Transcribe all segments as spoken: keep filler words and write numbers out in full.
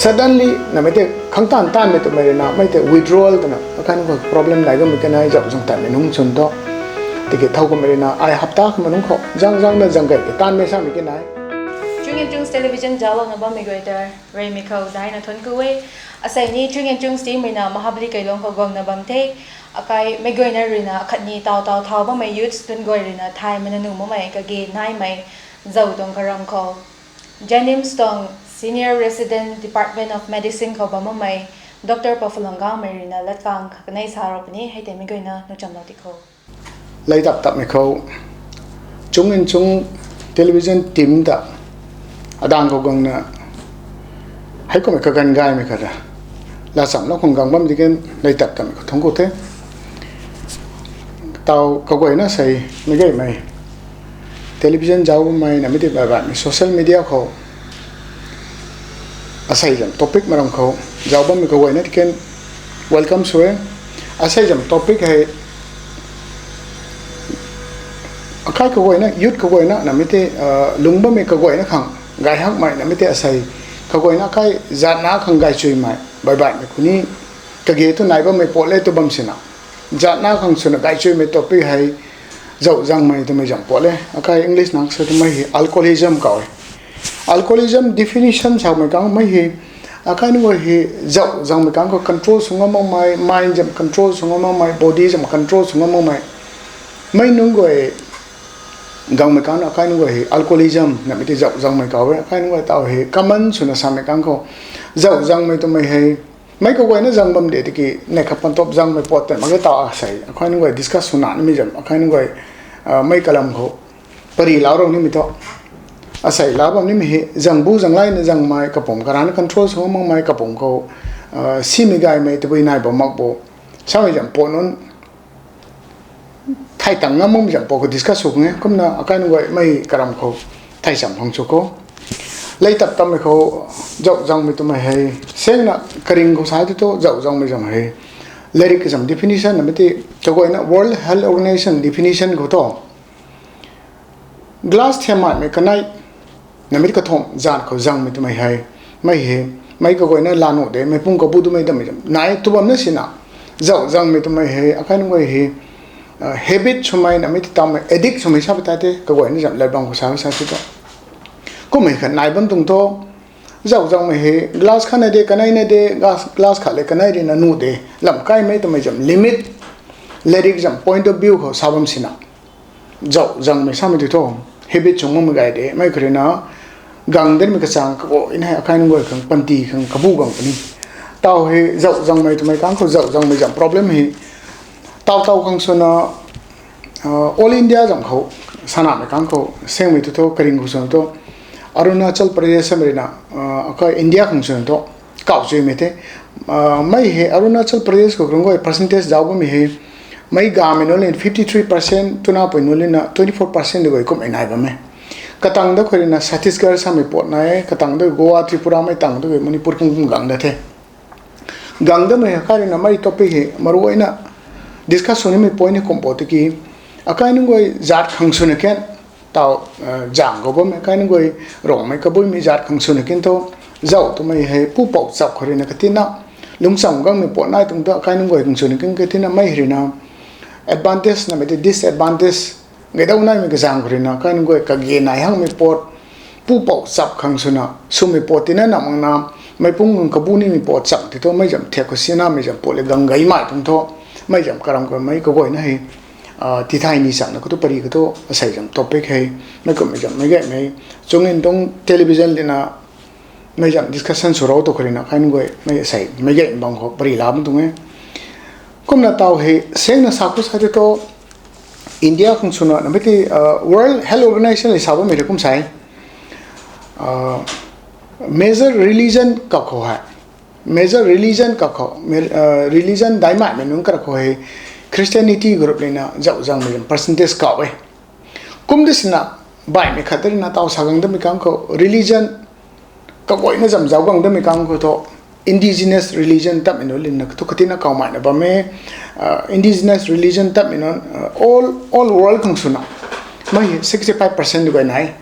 Suddenly namei tei khang taanv taanvmei twmei rui na mei tei withdrawal twna akai nunc khou problem nai bammei kanei zauh zang tatmei nunc swn thu. Tiki thow kummei rui na ai hapta khamei nunc khou zang zangna zang gay ke taanvmei samei kanei. Chung and Chungs Television zauclouna bammei guay ta reymei khou daina thuanc ku e. Asei ni Chung and Chungs team rui na Mahabali Kailong khou guangna bam the. Akai meic guayna rui na akhatni taw taw thau bammei youths nunc guay rui na thaymei na nuh makmei kage naimei zauh tuang karam khou JNIMS tuang Senior Resident Department of Medicine khou bam bammei Doctor Paphulung Gangmei rui na latkaeng khat kanei sa rou puni, hei tei meic guayna nuh chamlou ti khou. Lei tap tapmei khou, Chung and Chungs Television team ta adaeng khou guangna heikumhmei kaganv gaymei khat ra laa chamlou khang guang bam di kan lei tap tapmei khou thuanc ku the. Taw kaguayna sei meic gaymei television zauc bammei namei tei baih baihmei social media khou asei zam topic maram khou zauc bammei kaguayna tiken welcome sw e. Asei zam topic hei akai kaguayna, youth kaguayna namei tei lung bammei kaguayna khang gay hakmei namei tei asei kaguayna akai zatna khang gaychuimei baih baihmei khou ni kage tu nai bammei pat le tu bam sina, zatna khang swna gaychuimei topic hei zauh zangmei twmei zam pat le. Akai English nang sa twmei hei alcoholism kau e. Alcoholism definition samei kang mei hei akai nunc guay hei zauh zangmei kang khou control sw ngam makmei, mind zam control sw ngam makmei, body zam control sw ngam makmei, mei nunc guay gangmei kang akai nunc guay hei alcoholism namei tei zauh zangmei kau e. Akai nunc guay taw hei common swna samei kang khou zauh zangmei twmei hei meic kaguayna zang bam de tiki neih khat pan top zangmei pat tei mak ge taw asei akai nunc guay discuss swna nimei zam akai nunc guay meic kalam khou pary lau rou nimei thu, asei lau bam nimei hei zang bu zang layna zangmei, kapumc karana control sw ngam makmei, kapumc khou simei gaymei tabui nai bam mak bo samei zam pat nunc thay tang ngam makmei zam pat khou discuss sw khang e. Kumna akai nunc guay mei karam khou thay cham khang sw khou lei tap tapmei khou zauh zangmei twmei hei sengna karing khou sa ti thu zauh zangmei zam hei lairik kazam definition namei tei kaguayna World Health Organization definition khou thu glass thiam maimei kanei namei tei kathumh zanc khou zangmei twmei hei mei hei meic kaguayna laa nuh de, meic pung kabu twmei dammei zam nai tu bamna sina, zauh zangmei twmei hei akai nunc guay hei habit swmei namei tei tamei addict swmei sa pui ta tei kaguayna zam lat bam khou sa sa ti thu kummei khat nai bam tuang thu, zauh zangmei hei glass khatna de kanei na de, glass khat le kanei rui na nuh de, lam kaimei twmei zam limit, lairik zam point of view khou sa bam sina, zauh zangmei samei ti thu habit sw makmei gay de, mei khou rui na gang denmei kachaeng kaguayna hei akai nunc guay khang panty khang kabu gang puni. Taw hei zauh zangmei twmei kang khou zauh zangmei zam problem hei taw taw khang swna All India zam khou sanamei kang khou sengmei tu thu karing khou swna thu Arunachal Pradesh samei rui na akai India khang swna thu kauh chuimei the. Mei hei Arunachal Pradesh khou karung guay percentage zauc bammei hei meic gamei nunc le fifty three percent twna pui nunc le na twenty four percent de guay kummei nai bam e. Katang da khou rui na Chhattisgarh samei pat nai e, katang da Goa, Tripura mei tang da guay Manipur kum kum gang da the. Gang damei akai rui na mei topic hei maruina discuss sw nimei point hei kum pat tiki akai nunc guay zat khang swna kan taw zang khou bammei akai nunc guay Rongmei kabuimei zat khang swna kan thu zauh twmei hei pupouc chap khou rui na katina lungcham gangmei pat nai tuang thu akai nunc guay khang swna kan katina mei rui na advantage namei tei disadvantage gay dau naimei kazaeng khou rui na akai nunc guay kage nai hangmei pat pupouc chap khang swna swmei pat tina na makna meic pung khang kabu nimei pat chang ti thu mei zam thiak khou sinamei zam pat le gang gaymei tuang thu mei zam karam khou mei kaguayna hei tithay ni changna khou thu pary khou thu asei zam topic hei mei kummei zam meic gaymei chung in tuang television le na mei zam discussion sw rou tu khou rui na akai nunc guay mei asei meic gaymei bang khou pary la bam tuang e. Kumna taw hei sengna sa khou sa ti thu India khang swna namei tei World Health Organization le sa bammei rui kum sa e, major religion kak khou hei, major religion kak khou, religion daihmei nunc kak khou hei Christianity group le na zauh zangmei zam percentage kauh e. Kum di sina baihmei khat rui na taw sa gang damei kang khou religion kaguayna zam zauc gang damei kang khou thu indigenous religion tatmei nunc le na thu katina kauhmei na bam e. Indigenous religion tatmei nunc all all world khang swna Mei sixty five percent guay nai.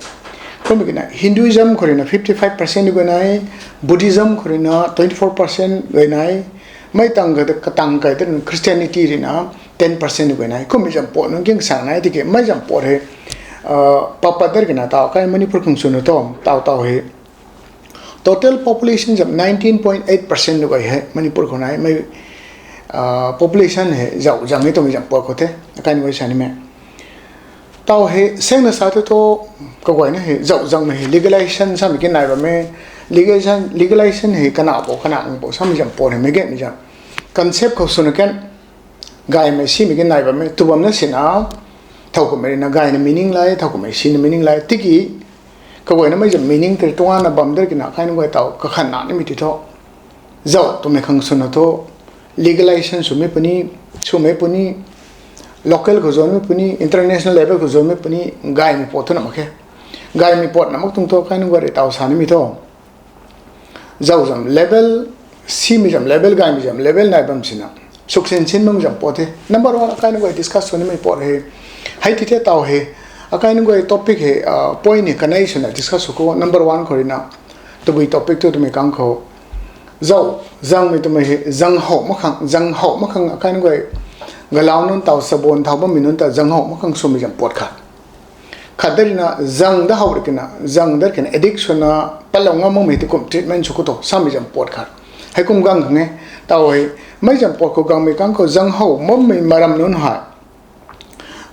Kummei kina Hinduism khou ruina fifty five percent guay nai, Buddhism khou ruina twenty four percent guay nai. Mei tang ka katang kai ta Christianity ruina ten percent guay nai. Kummei zam pat nunc king sang nai tiki mei zam pat hei, uh, papat dar kina taw kai Manipur khang swna tho taw taw hei total population zam nineteen point eight percent lu guay hei Manipur khou nai mei, uh, population hei zau zang ni twmei zam pat khou the, akai nunc guay sa ni me. Taw hei sengna sa tu tho, kaguayna hei zau zangmei hei legalization samei ki nai bam e, legalization, legalization hei kana bo, kana ang bo, samei zam pat hei mei gaymei zam. Concept khou swna kan, gaymei simei ki nai bam e, tu bam na sina, thow kummei ruina gayna meaning lai, thow kummei sina meaning lai, tiki, kaguayna mei zam meaning tei tuangna bam dar kina, akai nunc guay taw, kakhan na nimei ti tho. Zau twmei khang swna tho, legalization swmei puni, swmei puni, local khou zaucmei puni, international level khou zaucmei puni, gaymei pat thu na mak khe. Gaymei pat na mak tuang tho, akai nunc guay rui taw sa nimei tho. Zau zam level, simei zam level, gaymei zam level nai bam sina. Suksin sin bam zam pat the. Number one, akai nunc guay discuss sw nimei pat hei. Hei ti the taw hei. Akai nunc guay topic hei, uh, point hei kanei swna discuss sw khou. Number one khou ruina. Tabui topic tu twmei kang khou. Zau, zangmei twmei hei, zang how mak khang, zang how mak khang, akai nunc guay. Galau nunc taw sabon thau bammei nunc ta zang how mak khang swmei zam pat khat. Khat dar ruina zang da how ri kina, zang dar kina addict swna patlou ngam makmei ti kum treatment sw khou tho, samei zam pat khat. Heikum gang khang e, taw hei, mei zam pat khou gangmei kang khou zang how bammei maram nunc hei.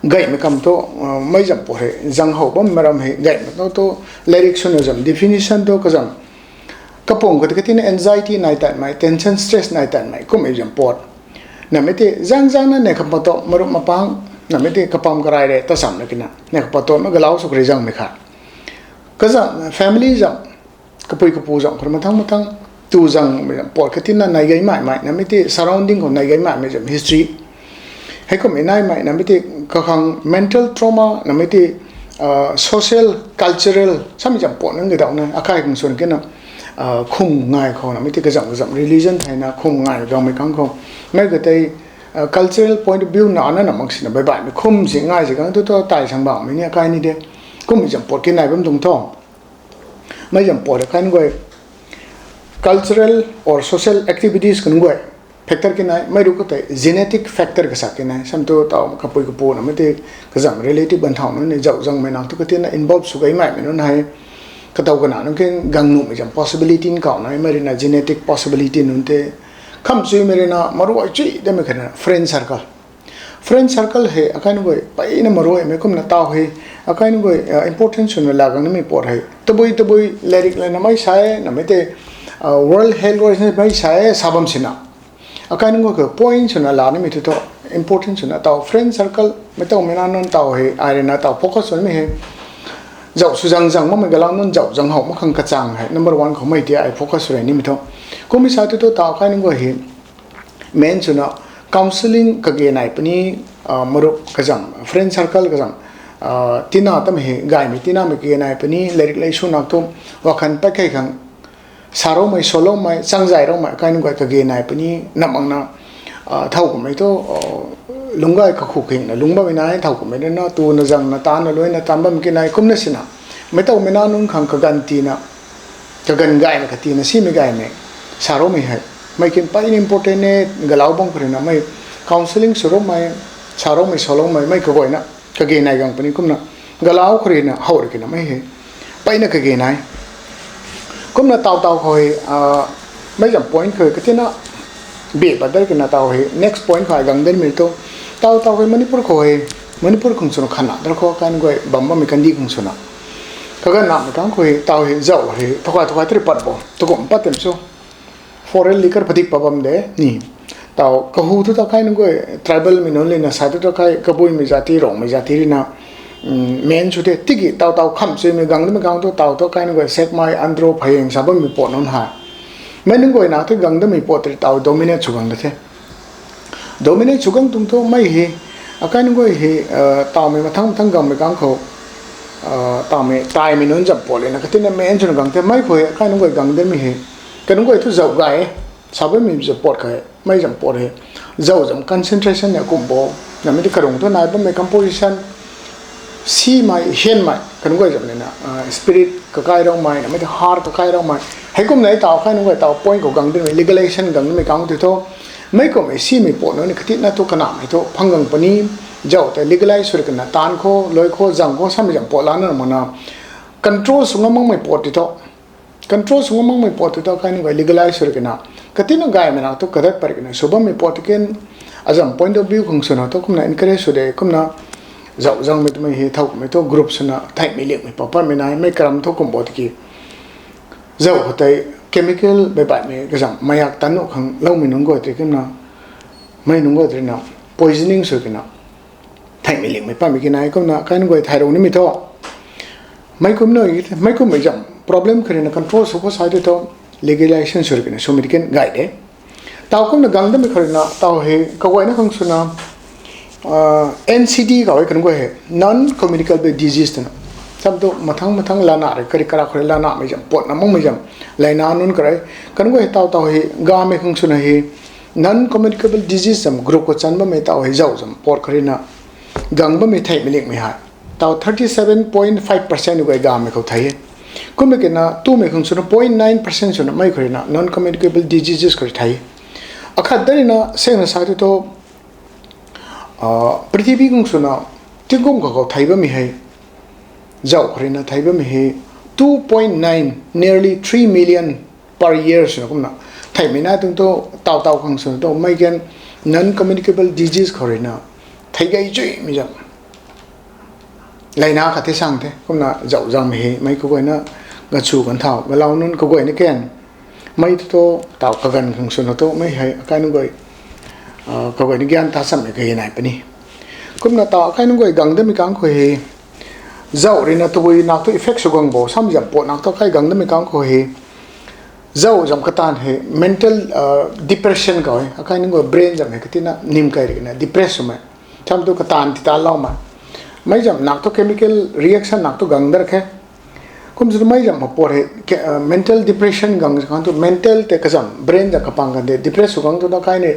Gaymei kam thu, uh, mei zam pat hei, zang how bam maram hei, gaymei tu tu, lyric swna zam, definition tu kazam. Kapung kati katina anxiety nai tatmei, tension, stress nai tatmei, kummei zam pat. Namei ti, zang zang na ne kapa tu, marup mapang, namei ti kapam karai re, ta sam na kina, ne kapa tu, ma galau sw kari zangmei khat. Kazam, family zam, kapui kapu zam, khou mathang mathang, tu zangmei zam pat katina nai gay mai mai, namei ti surrounding khou nai gay mai mai zam history. Heikum e nai mai, namei ti kakhang mental trauma, namei ti, uh, social, cultural, samei zam pat nunc gay daw na, akai khang swna kina, uh, khum ngai khou, namei ti kazam kazam religion theina khum ngai gangmei kang khou. Mei katei, uh, cultural point of view na na na mak sina bai baihmei khum si ngai si kang tu tu tai sang baumei ni akai ni de. Kummei zam pat ki nai bam tuang tho. Mei zam pat akai nunc guay cultural or social activities kan guay factor ki nai, mei ru katei genetic factor kasa ki nai, sam tu taw kapui kapu namei ti kazam relative gan thau nunc ni zau zangmei nang tu katina involve sw gay maimei nunc hei, kataw kana nunc kin gang nuhmei zam possibility nkauh nai, mei ruina genetic possibility nunc te, kham chuimei ruina maruai chui damei khatna friend circle. Friend circle hei akai nunc guay peyna maruaimei kumna taw hei, akai nunc guay, uh, important swna la gang nimei pat hei. Tabui tabui lyric lana mei sa e, namei ti, uh, World Health Organization mei sa e, sa bam sina. Akai nunc guay khou point swna la nimei tu tho, important swna taw friend circle, mei taw mei na nunc taw hei, ai ruina taw focus sw nimei hei. Zau sw zang zang makmei galau nunc zau zang how mak khang kachang hei, number one khou mei ti ai focus sw rei nimei tho. Kummei sa tu tu taw akai nunc guay hei, main swna counselling kage nai puni, uh, marup kazam, friend circle kazam, uh, tina tam hei gaymei tinamei kage nai puni, lyric lei swna tu, wakhan pat kei khang, saroumei, saloumei, changzay roumei, akai nunc guay kage nai puni, nam angna, uh, thow kummei tu, uh, lungc gay kakhu khingna, lungc bammei nai, thow kummei na, tuna zangna, tana luina, tan bam ki nai, kumna sina. Mei taw mei na nunc khang kaganv tina, kaganv gayna katina simei gaymei, saroumei hei. Mei kin peyna important e, galau bam khou ruina mei counselling swroumei, saroumei, saloumei, mei kaguayna, kage nai gang puni kumna, galau khou ruina how ri kina mei hei. Peyna kage nai. Kumna taw taw khou hei, uh, mei zam point khou katina, be pat dar kina taw hei, next point khou ai gang den mei tu. Taw taw hei Manipur khou hei, Manipur khang swna khanna dar khou akai nunc guay bam bammei kandih khang swna. Kaganv namei kang khou hei, taw hei zau hei, thokai thokai tari pat bo, tukum pat tem sw. Foreign liquor padik pa bam de ni. Taw kahu tu ta akai nunc guay tribal mei nunc lina sa tu ta akai kabuimei jati, Rongmei jati ruina, mm, main sw the, tiki taw taw kham chuimei gang damei kang tu taw tu akai nunc guay Sekmai, Andro, Phayeng sa bammei pat nunc hei. Mei nunc guayna tu gang damei pat tari taw dominate sw gang da the. Dominate sw gang tuang thu mei hei, akai nunc guay hei, uh, tawmei mathang mathang gangmei kang khou, uh, tawmei, taimei nunc zam pat lina katina main swna gang the, mei khou hei akai nunc guay gang damei hei. Kai nunc guay thu zau gay, sa bammei zam pat khe, mei zam pat hei. Zau zam concentration ni kum bo, namei ti karung thu nai bammei composition, simei hianmei kan guay zam nina, spirit kakai raumei namei tei heart kakai raumei. Heikumna taw akai nunc guay taw point khou gang dinmei legalization gang nimei kang tei thu, mei kummei simei pat nunc ni katina thu kanamei thu phang gang puni. Zauc tei legalize sw rui kina taanv khou, lui khou, zang khou samei zam pat lana makna control sw ngam makmei pat tei thu, control sw ngam makmei pat tei thu akai nunc guay legalize sw rui kina katina gaymei na thu kadat pat rui kina sw bammei pat tei ken, azam point of view khang swna thu kumna encourage sw de. Kumna zauc zangmei twmei hei thow kummei thu group swna theihmei liangmei pa patmei nai. Mei karam thu kum pat tiki zauc khou tei chemical baibaihmei kazam mayak tan nuh khang loumei nunc guay tei kumna, mei nunc guay tei na poisoning sw kina theihmei liangmei patmei ki nai. Kumna akai nunc guay thay rou nimei thu, mei kum nui, mei kummei zam problem kharina control sw khou sa tei thu legalization sw rui kina swmei tei ken gay de. Taw kumna gang damei kharina taw hei kaguayna khang swna NCD khou hei kan guay hei non communicable disease twna, sam tu mathang mathang lana rui kari kara khou rui lanamei zam pat na makmei zam, laina nunc karei, kan guay hei taw taw hei gamei khang swna hei non communicable disease zam group khou chan bammei taw hei zauc zam pat kharina gang bammei theihmei liangmei hei taw thirty seven point five percent guay gamei khou thei e. Kummei kina twmei khang swna point nine percent swna mei kharina non communicable diseases khou rui thei. Akhat darina sengna sa tei thu, prithvi khang swna tingkum khou khou thei bammei hei, zauc kharina thei bammei hei two point nine, nearly three million per year swna kumna theihmei na tuang thu, taw taw khang swna thu mei kan non communicable disease khou ruina thei gay chuimei zam laina khat the sang the. Kumna zauc zangmei hei mei kaguayna gachu kan thau galau nunc kaguayna ken mei thu thu taw kaganv khang swna thu mei hei akai nunc guay kaguayna gyan ta chammei kahi nai puni. Kumna taw akai nunc guay gang damei kang khou hei, zauc ruina tabui nak thu effect sw gang bo sam zam pat nak thu akai gang damei kang khou hei, zauc zam kataanv hei mental depression khou hei akai nunc guay brain zam hei katina nim kai rui kina depress swmei, sam tu kataanv titaanloumei, mei zam nak thu chemical reaction nak thu gang dar khe. Kum sw mei zam pat hei mental depression gang khang thu mental tei kazam brain zam kapang kan de depress sw gang thu na kai ni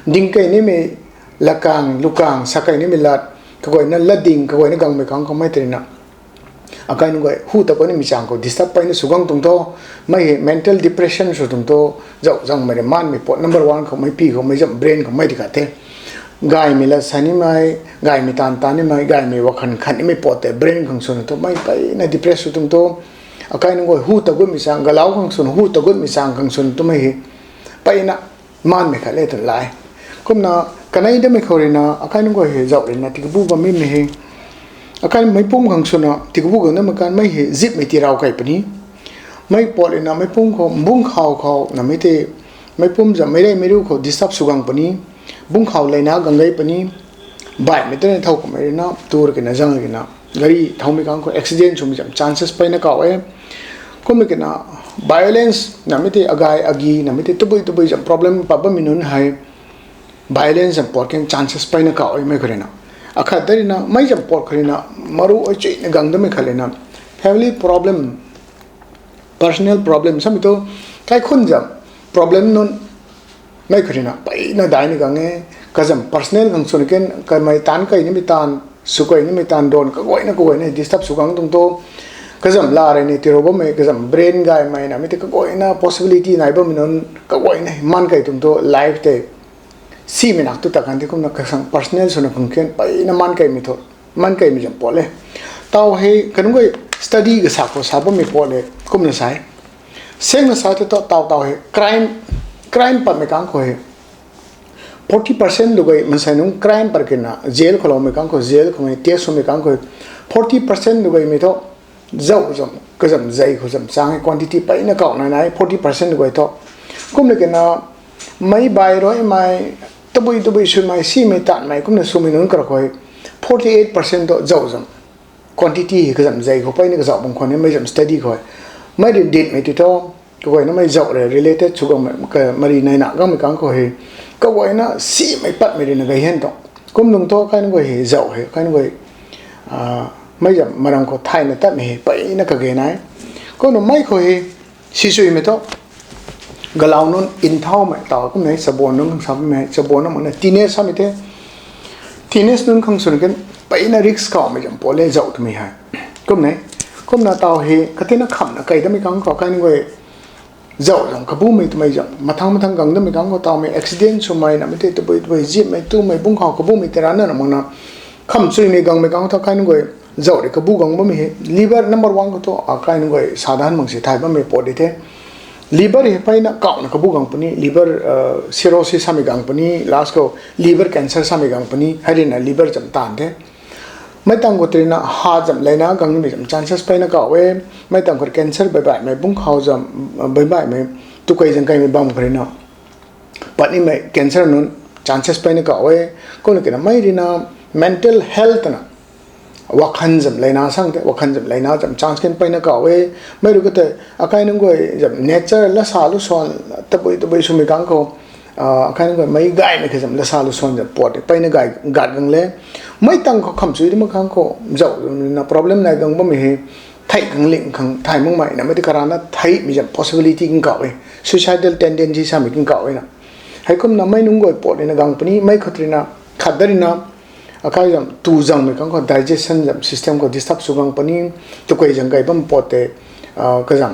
ding kei nimei lakang lukang sa kei nimei lat kaguayna latding kaguayna gangmei kang khou mei tei na akai nunc guay hu ta kani mi chang khou disturb peyna sw gang tuang tho, mei hei mental depression sw tuang tho, zauc zangmei rui maanmei pat number one khou mei pi khou mei zam brain khou mei di khat the. Gaymei lat sa nimei, gaymei taanv ta nimei, gaymei wakhan khan nimei pat tei brain khang swna thu mei peyna depress sw tuang tho. Akai nunc guay hu ta gutmei chang, galau khang swna hu ta gutmei chang khang swna thu mei hei peyna maanmei khat le twna lai. Kumna kanei damei khou ruina akai nunc guay hei zauc ruina tikabu bam mimei hei, akai meicpum khang swna tikabu gang damei kan mei hei zipmei tirau kai puni. Mei pat ruina meicpum khou bungc khou khou namei tei meicpum zam meirei meiriu khou disturb sw gang puni. Bungc khou leina gang gei puni. Baihmei tei na thow kummei ruina tur kina zang kina gari thowmei kang khou accident swmei zam chances peyna kau e. Kummei kina violence namei tei agay agi namei tei tabui tabui zam problem pat bammei nunc hei violence zam pat kan chances peyna kau e mei khou ruina. Akhat darina mei zam pat khou ruina maru achuina gang damei khat lena family problem, personal problem samei thu kaikhun zam problem nunc mei khou ruina peyna daina gang e. Kazam personal khang swna ken kamei taanv kei nimei taanv, sw kei nimei taanv dawn kaguayna kaguayna disturb sw gang tuang tho. Kazam la rui ni tirou bammei kazam brain gaymei namei tei kaguayna possibility nai bammei nunc kaguayna maan kei tuang tho life tei. Simei nak tu ta kan the kumna kasang personal swna khang ken peyna maan keimei thu, maan keimei zam pat le. Taw hei kanunc guay study kasa khou sa bammei pat le kumna sa e. Sengna sa thu taw taw taw hei crime, crime patmei kang khou hei forty percent lu gay mansei nunc crime pat kina jail khou loumei kang khou, jail khou mei test swmei kang khou forty percent lu gaymei thu zauc zam kazam zei khou zam chang hei quantity peyna kau nai nai forty percent lu gay thu. Kumna kina mei bai ruimei, tabui tabui swmei, simei tanmei kumna swmei nunc kara khou forty eight percent thu zauc zam quantity hei kazam zei khou peyna kazauh bam khwan e mei zam study khou. Mei rui ditmei tei thu kaguayna mei zauc rui related sw gang, mari neina gangmei kang khou hei kaguayna simei patmei ruina gay hen tuang. Kum nung thu akai nunc guay hei zauc hei akai nunc guay mei zam maram khou thayna tatmei hei peyna kage nai. Kumna mei khou hei sisuimei thu galau nunc nthaumei taw kummei chaban nunc khang sa bammei, chaban nunc makna teenage samei the. Teenage nunc khang swna ken peyna risk kawmei zam pat le zauh twmei hei. Kum ne, kumna taw hei katina khamna kei damei kang khou kai nunc guay zauh zam kabumei twmei zam mathang mathang gang damei kang khou tawmei accident swmei namei tei tabui tabui zipmei twmei bung khou kabumei tei rana na makna kham chuimei gangmei kang khou tawkai nunc guay zauh rui kabu gang bammei hei liver number one khou thu akai nunc guay sadan mak si thay bammei pat di the. Liver hei peyna kawna kabu gang puni, liver cirrhosis samei gang puni, last khou liver cancer samei gang puni, hei ruina liver zam taanv the. Mei tang khou ruina ha zam leina gang nimei zam chances peyna kaw e. Mei tang khou cancer baibaihmei bung khou zam baibaihmei tukei zang kaimei bam khou ruina patnimei cancer nunc chances peyna kaw e. Kumna kina mei ruina mental health na wakhan zam leina sang the, wakhan zam leina zam chance ken peyna kaw e. Mei rui kata akai nunc guay zam nature lasa lu swan tabui tabui swmei kang khou akai nunc guay mei gaymei khe zam lasa lu swan zam pat peyna gay gat gang le. Mei tang khou kham chui di mak kang khou zauh na problem nai gang bammei hei thei khang ling khang thay makmei namei tei karana theimei zam possibility kin kaw e, suicidal tendency samei kin kaw e na. Heikumna mei nunc guay pat ruina gang puni, mei khou ruina khat da ruina akai zam tu zangmei kang khou digestion zam system khou disturb sw gang puni, tukei zang kai bam pat tei kazam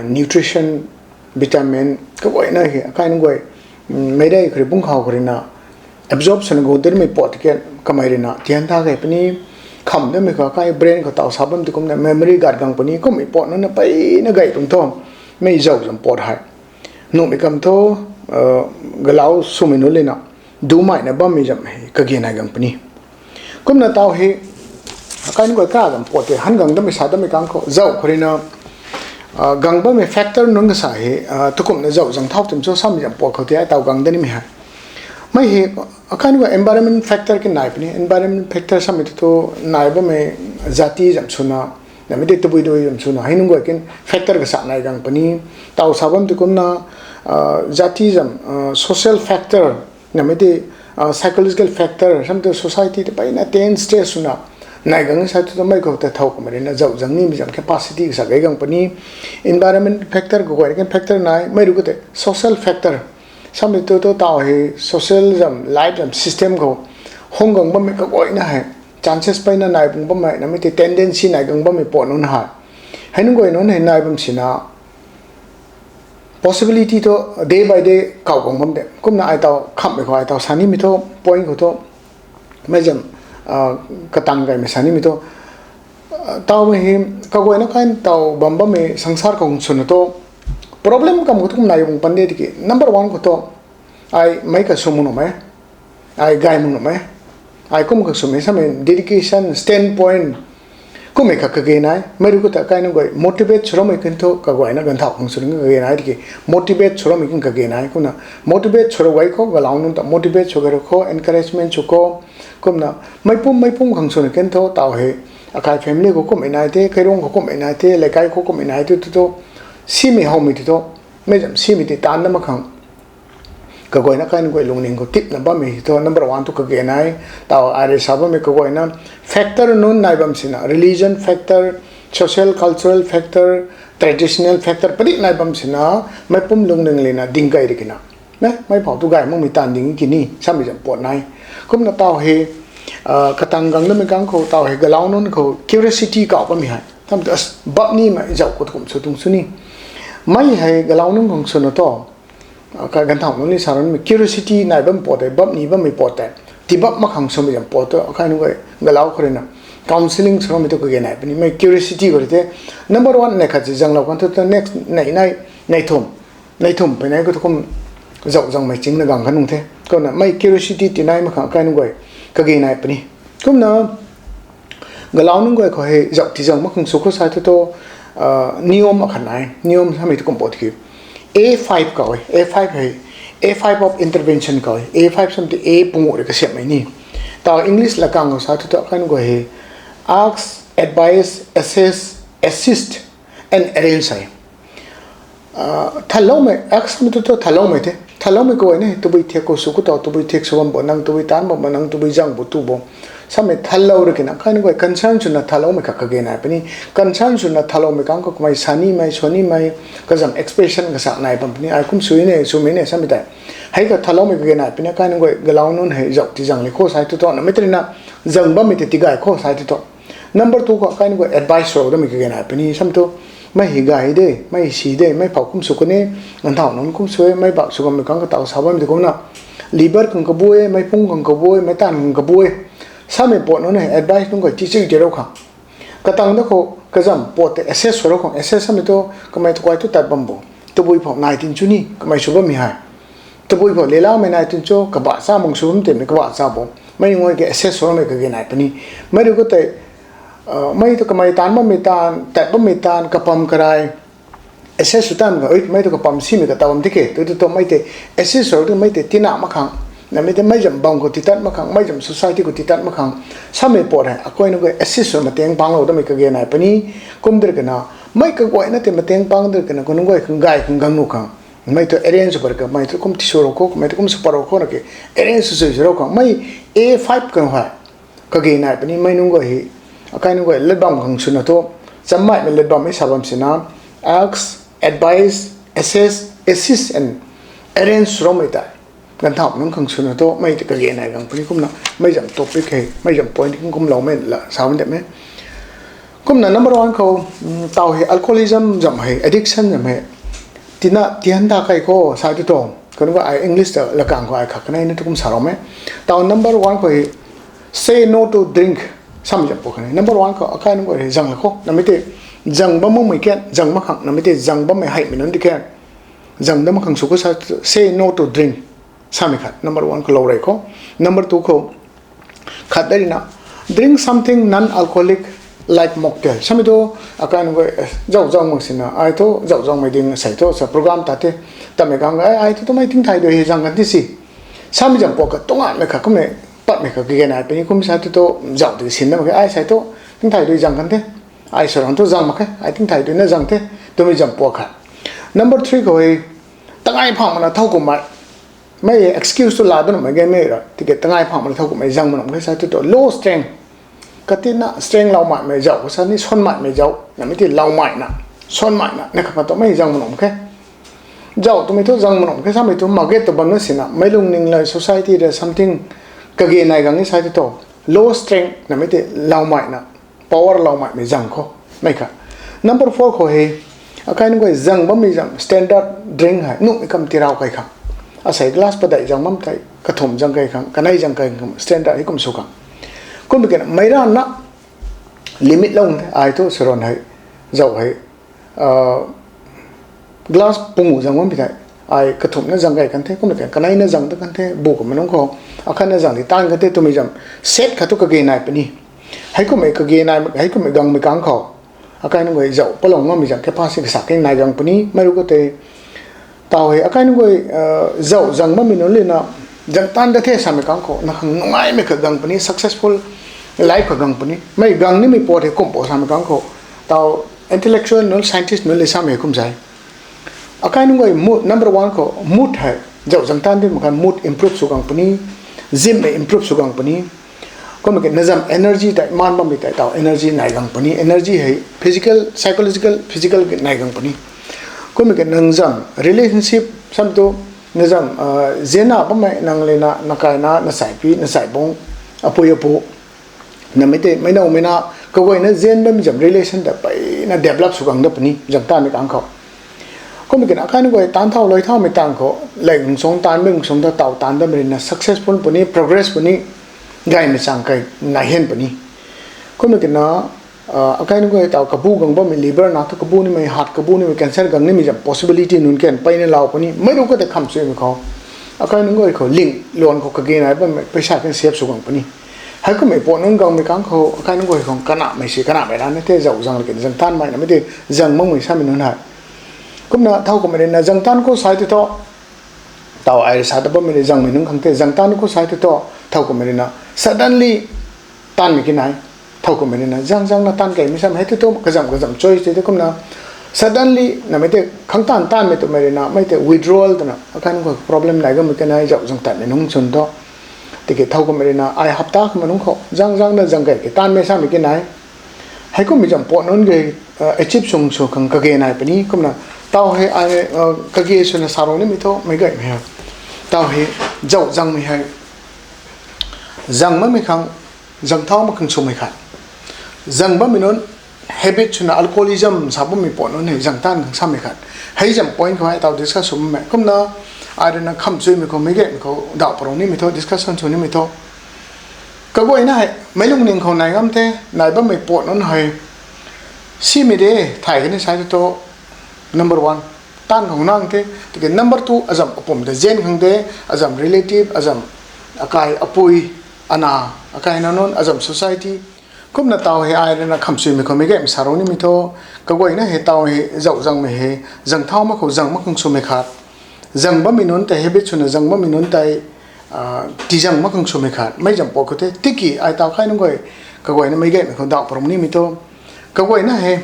nutrition, vitamin kaguayna hei akai nunc guay meicdei khou rui bung khou khou ruina absorb swna gu dirmei pat tei ke kamei ruina tian ta gay puni. Kham damei khou akai brain khou taw sa bam tei kumna memory gat gang puni, kummei pat nunc na peyna gay tuang thu mei zauh zam pat hei nuhmei kam thu galau swmei nunc lena dumei na bammei zam hei kage nai gang puni. Kumna taw hei akai nunc guay kazam pat tei han gang damei sa damei kang khou zauh khou ruina gang bammei factor nunc kasa hei tukumna zauh zang thau tim cho samei zam pat khou tei ai taw gang da nimei hei mei hei akai nunc guay environment factor kin nai puni. Environment factor samei tu thu nai bammei jati zam swna namei tei tabui tabui zam swna hei nunc guay kin factor kasa nai gang puni. Taw sa bam tei kumna jati zam social factor namei tei psychological factor samei tu society tei peyna ten stage swna nai gang sa tu mei khou ta thau kamei ruina zauh zang nimei zam capacity kasa gay gang puni. Environment factor kaguayna kin factor nai, mei rui kata social factor samei tu thu taw hei social zam life zam system khou hung gang bammei kaguayna hei chances peyna nai bung bammei namei tei tendency nai gang bammei pat nunc hei hei nunc guay nunc hei nai bam sina possibility thu day by day kaw gang bam de. Kumna ai taw khamhmei khou ai taw sa nimei thu point khou thu mei zam katang gaymei sa nimei thu tawmei hei kaguayna kai taw bam bammei sangsar khou swna thu problem kam khou thu kum nai bung pan de tiki number one khou thu ai meic kasw mak nuhmei, ai gay mak nuhmei, ai kum kaswmei samei dedication, standpoint kummei kha kage nai. Mei rui kata akai nunc guay motivate swloumei kin thu kaguayna ganthau khang sw ning kage nai tiki motivate swloumei kin kage nai. Kumna motivate swlou gay khou galau nunc ta motivate sw gay rui khou encouragement sw khou kumna meicpum meicpum khang swna kin thu taw hei akai family khou kummei nai the, kairuang khou kummei nai the, leikai khou kummei nai the tu thu simei howmei ti thu mei zam simei tei taanv na mak khang kaguayna akai nunc guay lungning khou tipna bammei thu number one thu kage nai. Taw ai rui sa bammei kaguayna factor nunc nai bam sina religion factor, social cultural factor, traditional factor padik nai bam sina meicpum lungning lena ding gay ri kina mei phou tu gay makmei taanv ding kini samei zam pat nai. Kumna taw hei katang gang damei kang khou taw hei galau nunc khou curiosity kaw bammei hei tam tu bap nimei zauh khou kum sw tuang sw ni mei hei galau nunc khang swna thu akai ganthau nunc ni sa ranmei curiosity nai bam pat tei bap ni bammei pat tei tibap mak khang swmei zam pat tu akai nunc guay galau khou ruina counselling swloumei tu kage nai puni. Mei curiosity khou rui the number one nei khat si zanglou kan thu next nei nai nei thum nei thum pei nai khou thu kum zauh zangmei chingna gang kan nung the. Kumna mei curiosity tinai mak khang akai nunc guay kage nai puni. Kumna galau nunc guay khou hei zauh ti zang mak khang sw khou sa thu thu niyom akhat nai, niyom samei tu kum pat tiki a five kaw e, a five hei a five of intervention kaw e. A five sam tei a pungu rui kasiamhmei ni. Taw English lakang khou sa thu thu akai nunc guay hei ask, advise, assess, assist and arrange e. Thanloumei, ask samei tu thu thanloumei the. Thanloumei kaguayna hei tabui thiak khou sw khou taw tabui thiak sw bam bo, nang tabui taanv bam bo, nang tabui zang bo tu bo samei thanlou rui kina akai nunc guay concern swna thanloumei kha kage nai puni. Concern swna thanloumei kang khou kamei sa nimei sw nimei kazam expression kasa nai bam puni. Ai kum sw ne, swmei ne samei tei Hei ka thaloumei kage nai puni, akai nunc guay galau nunc hei zauh ti zang le khou sai tu tho, namei tei na zang bammei tei tigay khou sai tu tho. Number two khou akai nunc guay advice sw damei kage nai puni, sam tu mei hei gay de, mei si de, mei phou kum sw kuni, ganthau nunc kum sw e, mei bak sw gammei kang kataw sa bammei tei kumna, liver khang kabu e, mei pung khang kabu e, mei tan khang kabu e. Samei pat nunc hei advice nunc guay ti chi ti rou khang, katang da khou kazam pat tei assess sw rou khang, assess samei tu kamei tu kai tu tat bam bo. Tabui phou nai tin chu ni kamei sw bammei hei. Tabui phou lelamei nai tin chu kaba cha mang sw bam tei mei kaba cha bo. Mei nunc guay ke assess sw ramei kage nai puni. Mei rui khou tei, mei tu kamei taanv bammei taanv, tat bammei taanv, kapam karai assess sw tan ka, mei tu kapam simei kataw bam ti ke, tu tu tu mei tei assess sw rou tu mei tei tina mak khang, namei tei mei zam bam khou titat mak khang, mei zam society khou titat mak khang, samei pat hei akai nunc guay assess sw mateng panglou damei kage nai puni. Kum dir kana, mei kaguayna tei mateng pang dir kana, khou nunc guay khang gay khang gang nuh khang, mei tu arrange sw pat kamei tu kum ti sw rou khou, kamei tu kum sw pat rou khou na ke, arrange sw sw rou khang, mei A five khang hei kage nai puni. Mei nunc guay hei, akai nunc guay lat bam khang swna thu, chammaimei lat bammei sa bam sina, ask, advise, assess, assist and arrange sw ramei tei ganthau nunc khang swna thu mei tei kage nai gang puni. Kumna mei zam topic hei, mei zam point kum kumloumei la sa bam de mei. Kumna number one khou, taw hei alcoholism zam hei, addiction zam hei, tina tian ta kai khou sai tu tho. Khou nunc guay ai English ta lakang khou ai khat kanei na tu kum sa rou mei. Taw number one khou hei, say no to drink. Samei zam pat kanei number one khou akai nunc guay hei zang la khou, namei tei zang bam makmei kan, zang mak khang, namei tei zang bammei heimei nunc di kan, zang dam mak khang sw khou sa, say no to drink. Samei khat number one khou lou rei khou. Number two khou, khat da rui na, drink something non-alcoholic like mocktail. Samei tu akai nunc guay zauh zang mak sina, ai thu zauh zangmei ding sei thu sa program ta the, tamei kang ai, ai thu tumei tingthay dui hei zang kan ti si. Samei zam pat ka tunganmei khat kummei, patmei khat kage nai puni. Kum sa tu tu zauh ti sin na mak khe, ai sei thu tingthay dui zang kan the, ai sw rang thu zang mak khe, ai tingthay dui na zang the, twmei zam pat khat. Number three khou hei, tangai phang mana thow kummei, mei excuse tu la dun mei gamei ra tiki tangai phang mana thow kummei zang ma num khe sa tu tu, low strength. Katina strength loumaimei zauh khou sa ni, sanmaimei zauh namei tei loumaina, sanmaina na kha pat tu mei zang ma num khe. Zauh twmei thu zang ma num khe, samei tu mak ge tu bam na sina, mei lungning la society ra something kage nai gang ni sa tu tu, low strength namei tei loumaina, power loumaimei zang khou, mei kha. Number four khou hei, akai nunc guay zang bammei zam standard drink hei nuhmei kam tirau kai khang, asei glass padeih zang bam tei kathumh zang kai khang, kanei zang kai khang, standard hei kum sw khang. Kummei kena meic ranna limit lou the, ai thu saron hei, zauh hei, glass pungu zang bammei tei, ai kathumhna zang kai kan the, kummei kena kaneina zang ta kan the, bu kummei nunc khou akhatna zang di taanv kan the twmei zam set khat thu kage nai puni. Heikummei kage nai, heikummei gangmei kang khou akai nunc guay zauh palou ngammei zam capacity kasak keng nai gang puni. Mei rui khou tei, taw hei akai nunc guay zauh zang bammei nunc lina, zang taanv da the samei kang khou na khang nungaimei khat gang puni, successful life khat gang puni. Mei gang nimei pat hei kum pat samei kang khou, taw intellectual nunc, scientist nunc le samei kum zai, akai nunc guay mood, number one khou mood hei, zauh zang taanv di mak khan mood improve sw gang puni, zimmei improve sw gang puni. Kummei kena zam energy tei, maan bammei tei taw energy nai gang puni. Energy hei physical, psychological, physical nai gang puni. Kummei kena nang zam relationship sam tu, na zam zianna bammei nang lena, na kaina, na saipi, na saibung, apui apu, namei tei meic nowmei na, kaguayna zian bammei zam relation ta peyna develop sw gang da puni zang taanvmei kang khou. Kummei kena akai nunc guay taanv thau lui thaumei tang khou, lei nungsung taanv bammei nungsung ta taw taanv dammei rui na successful puni, progress puni, gaymei chang kai nai hen puni. Kummei kena akai nunc guay taw kabu gang bammei, liver na thu kabu nimei, heart kabu nimei, cancer gang nimei zam possibility nunc kan peyna lau puni. Mei rui khou tei kham suimei khou, akai nunc guay khou ling luan khou kage nai bammei paisa kan save sw gang puni. Heikummei pat nunc gangmei kang khou akai nunc guay khou kanamei si, kanamei rana the, zauh zang la kena zang taanvmei namei tei zang makmei samei nunc hei. Kumna thow kummei rui na zang taanv khou sai tu thu, taw ai sa ta bammei rui zangmei nunc khang the, zang taanv khou sai tu thu, thow kummei rui na suddenly taanvmei ki nai. Thow kummei rui na zang zangna taanv keymei samei hei tu thu kazam kazam choice tei tei kumna suddenly namei tei khang taanv taanvmei twmei rui na mei tei withdrawal twna akai nunc khou problem nai gammei kanei zauh zang tatmei nunc chwn thu. Tiki thow kummei rui na ai hapta khamei nunc khou zang zangna zang key ki taanvmei samei ki nai. Heikummei zam pat nunc guay achieve sung sw khang kage nai puni. Kumna taw hei ai kage swna sa rou nimei thu meic gaymei hei, Tau hei, zauh zangmei hei, zang bammei khang, zang thau mak khang swmei khat. Zang bammei nunc, habit swna alcoholism sa bammei pat nunc hei zang taanv khang samei khat. Hei zam point khou hei tau discuss sw bammei. Kumna, ai rui na khamchuimei khou, meic gaymei khou, dauh parung nimei thu, discussion sw nimei thu. Kaguayna hei, meic lungning khou nai ngam the, nai bammei pat nunc hei, simei de, thay kani sa thu, number one. Taanv khang nang the, tiki number two, azam apum ta zen khang de, azam relative, azam akai apui, ana, akai na nunc, azam society. Kumna tau hei ai rui na khamchuimei khou meic gaymei sa rou nimei thu, kaguayna hei tau hei zauh zangmei hei, zang thau mak khou zang mak khang swmei khat. Zang bammei nunc tei habit swna zang bammei nunc tei, tizang mak khang swmei khat. Mei zam pat khou the, tiki ai tau kai nunc guay, kaguayna meic gaymei khou dauh parung nimei thu. Kaguayna hei,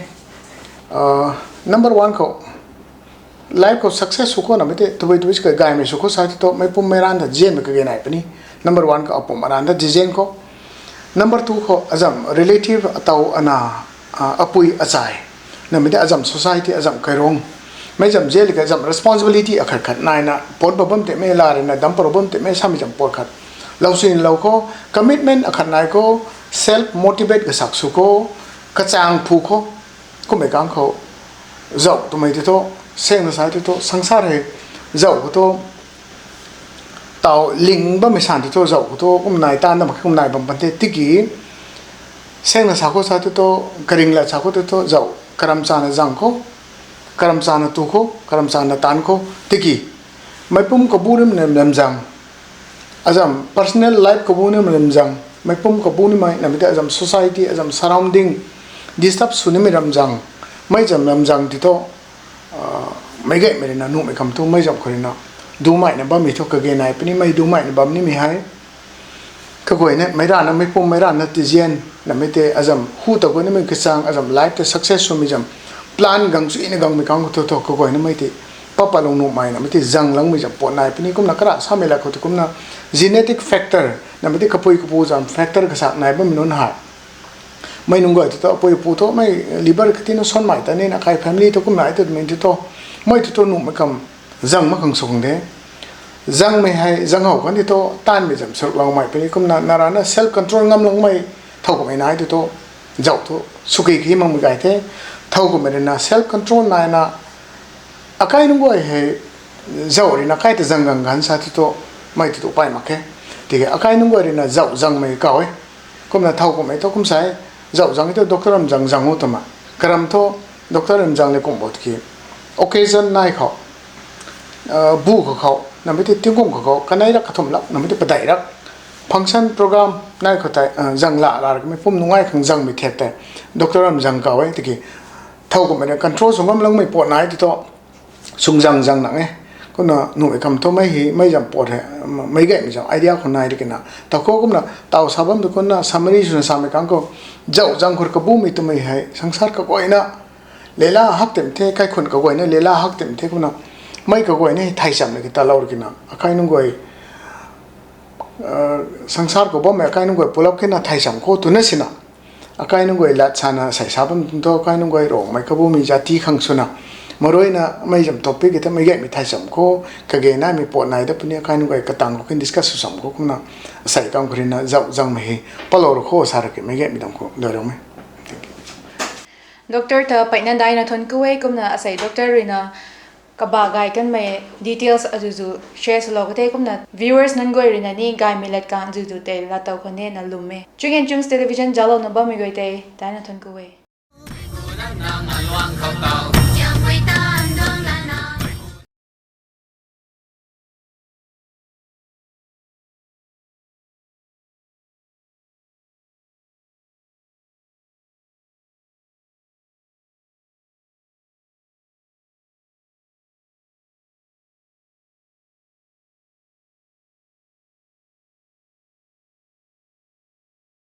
number one khou, life khou success sw khou namei tei, tabui tabui si kagaymei sw khou sa thu, meic pum meic ranv ta zianmei kage nai puni. Number one khou apum aranv ta zizen khou. Number two khou azam relative atau ana, apui achai. Namei tei azam society azam kairung. Mei zam zian li kha azam responsibility akhat khat naina, pat ba bam teimei la rui na, dam parou bam teimei samei zam pat khat. Lousinlou khou, commitment akhat nai khou, self motivate kasak sw khou, kachang phu khou, kummei kang khou, zauh twmei tei thu, sangna sa tei thu, sangsar hei, zauh khou thu, tau ling bammei san tei thu, zauh khou thu, kum nai taanv dam khe kum nai bam pan the, tiki, sangna sa khou sa tei thu, karing lat sa khou tei thu, zauh, karamchana zang khou, karamchana tu khou, karamchana taanv khou, tiki, meic pum kabu rim ram zang, azam personal life kabu nim ram zang, meic pum kabu nimei, namei tei azam society, azam surrounding, disturb sw nimei ram zang, mei zam ram zang tei thu, meic gaymei rui na nuhmei kham thu, mei zam khou rui na, dumeina bammei thu kage nai puni, mei dumeina bam nimei hei. Kaguayna meic ranvna, meic pum meic ranvna tizian, namei tei azam hu ta gu nimei kachang, azam life tei success swmei zam, plan gang chuina gangmei kang khou thu thu, kaguayna mei tei, papatlung nuhmei namei tei zang langmei zam pat nai puni, kumna kara samei la khou tei kumna, genetic factor, namei tei kapui kapu zam factor kasak nai bammei nunc hei. Mei nunc guay tei thu, apui apu thu, mei liver kati na sanmei ta nina, akai family thu kum nai twmei tei thu, mei tei thu nuhmei kham, zang mak khang sw khang de. Zangmei hei, zang how kan tei thu, taanvmei zam saruk loumei puni, kumna narana self control ngam langmei, thow kummei nai tei thu, zauh thu, swki ki makmei gay the, thow kummei rui na self control naina, akai nunc guay hei, zauh rui na kai ta zang gang ganv sa tei thu, mei tei thu pay mak khe. Tiki akai nunc guay rui na zauh zangmei kaw e. Kumna thow kummei thu kum sa e, zauh zang e thu doctor ram zang zang o twna. Karam thu, doctor ram zang le kum bo tiki, occasion nai khou, bu khou khou, namei tei tingkum khou khou, kanei rak kathumh lak, namei tei padeih rak, function program nai khou tei, zang la la rui kamei pum nungai khang zangmei thiak tei, doctor ram zang kaw e tiki, thow kummei rui control sw ngam langmei pat nai tei thu, sung zang zang nang e. Kumna nuhmei kham thu mei hei, mei zam pat hei, meic gaymei zam idea khou nai rui kina. Taw khou kumna, taw sa bam tei kumna, summary swna samei kang khou, zauh zang khou rui kabumei twmei hei, sangsar kaguayna, leila hak tim the, kaikhun kaguayna, leila hak tim the kumna, mei kaguayna hei thay cham le ki talou rui kina. Akai nunc guay, sangsar khou bammei akai nunc guay pulap kena thay cham khou twna sina. Akai nunc guay lat sana sei sa bam tei thu, akai nunc guay Rongmei kabumei jati khang swna. Maruina mei zam topic ki ta meic gaymei thay cham khou, kage naimei pat nai da puni akai nunc guay katang khou kin discuss sw cham khou kumna. Asei kam khou rui na zauh zangmei hei, palou rui khou sa rui ki meic gaymei dam khou, dailoumei. Doctor ta peina daina thuanc ku e kumna asei doctor rui na, kabah gay kanmei details azuzu share swlou ka the kumna viewers nunc guay rui na ni gaymei lat kang zuzu tei lat tow khou nina lwm e. Chung and Chungs Television zauclouna bammei guay tei daina thuanc ku e.